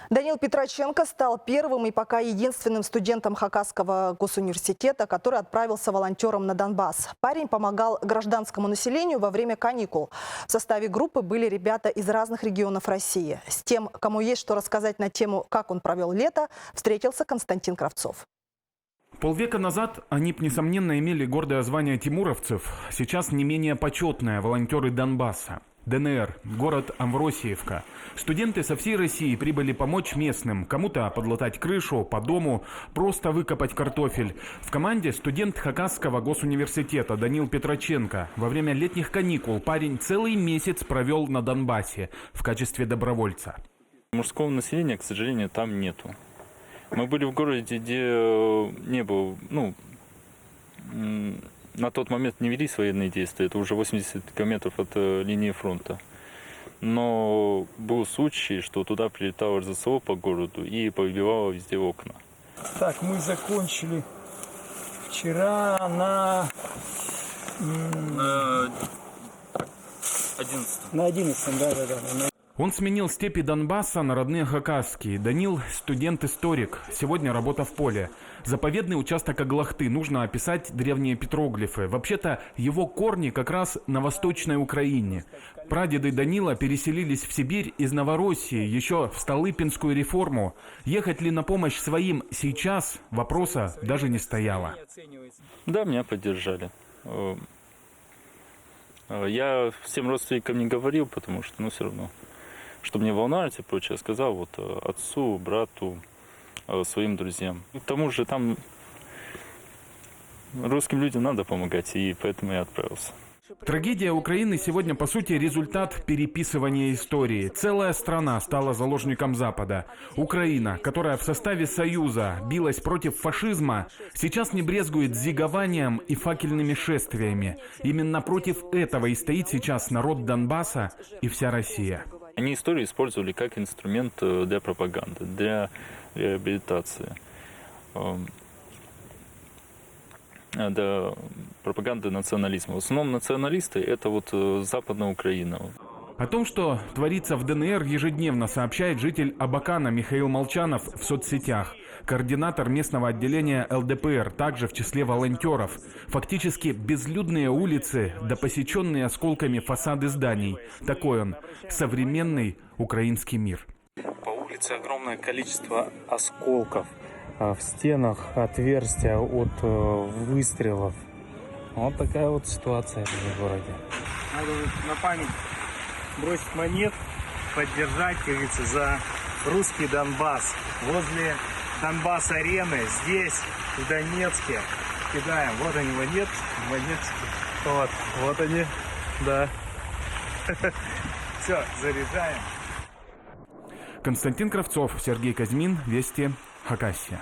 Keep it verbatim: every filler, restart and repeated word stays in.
Данил Петроченко стал первым и пока единственным студентом Хакасского госуниверситета, который отправился волонтёром на Донбасс. Парень помогал гражданскому населению во время каникул. В составе группы были ребята из разных регионов России. С тем, кому есть что рассказать на тему, как он провёл лето, встретился Константин Кравцов. Полвека назад они б, несомненно, имели гордое звание тимуровцев, сейчас не менее почётное — волонтёры Донбасса. Д Н Р, город Амвросиевка. Студенты со всей России прибыли помочь местным, кому-то подлатать крышу, по дому, просто выкопать картофель. В команде студент Хакасского госуниверситета Данил Петроченко. Во время летних каникул парень целый месяц провёл на Донбассе в качестве добровольца. Мужского населения, к сожалению, там нету. Мы были в городе, где, э, не было, ну, м, на тот момент не велись военные действия, это уже восемьдесят километров от, э, линии фронта. Но был случай, что туда прилетало РЗСО по городу и повыбивало везде окна. Так, мы закончили вчера на, м, На одиннадцатом. На одиннадцатом, да, да, да, да. Он сменил степи Донбасса на родные хакасские. Данил — студент-историк. Сегодня работа в поле. Заповедный участок Аглахты. Нужно описать древние петроглифы. Вообще-то, его корни как раз на Восточной Украине. Прадеды Данила переселились в Сибирь из Новороссии ещё в Столыпинскую реформу. Ехать ли на помощь своим сейчас, вопроса даже не стояло. Да, меня поддержали. Э, э, я всем родственникам не говорил, потому что, ну, всё равно, чтобы не волновались и прочее, я сказал вот, э, отцу, брату, э, своим друзьям. К тому же там русским людям надо помогать, и поэтому я отправился. Трагедия Украины сегодня, по сути, результат переписывания истории. Целая страна стала заложником Запада. Украина, которая в составе Союза билась против фашизма, сейчас не брезгует зигованием и факельными шествиями. Именно против этого и стоит сейчас народ Донбасса и вся Россия. Они историю использовали как инструмент, э, для пропаганды, для реабилитации. Эм, э, да, пропаганды национализма. В основном националисты — это вот, э, Западная Украина. О том, что творится в Д Н Р, ежедневно сообщает житель Абакана Михаил Молчанов в соцсетях. Координатор местного отделения Л Д П Р, также в числе волонтёров. Фактически безлюдные улицы да посечённые осколками фасады зданий. Такой он, современный украинский мир. По улице огромное количество осколков, а, в стенах отверстия от, э, выстрелов. Вот такая вот ситуация в городе. Надо вот на память бросить монет, поддержать, как говорится, за русский Донбасс. Возле Донбасс-арены, здесь, в Донецке. Кидаем. Вот они, монет, монетки. Вот, вот они, да. Всё, заряжаем. Константин Кравцов, Сергей Козьмин, Вести, Хакасия.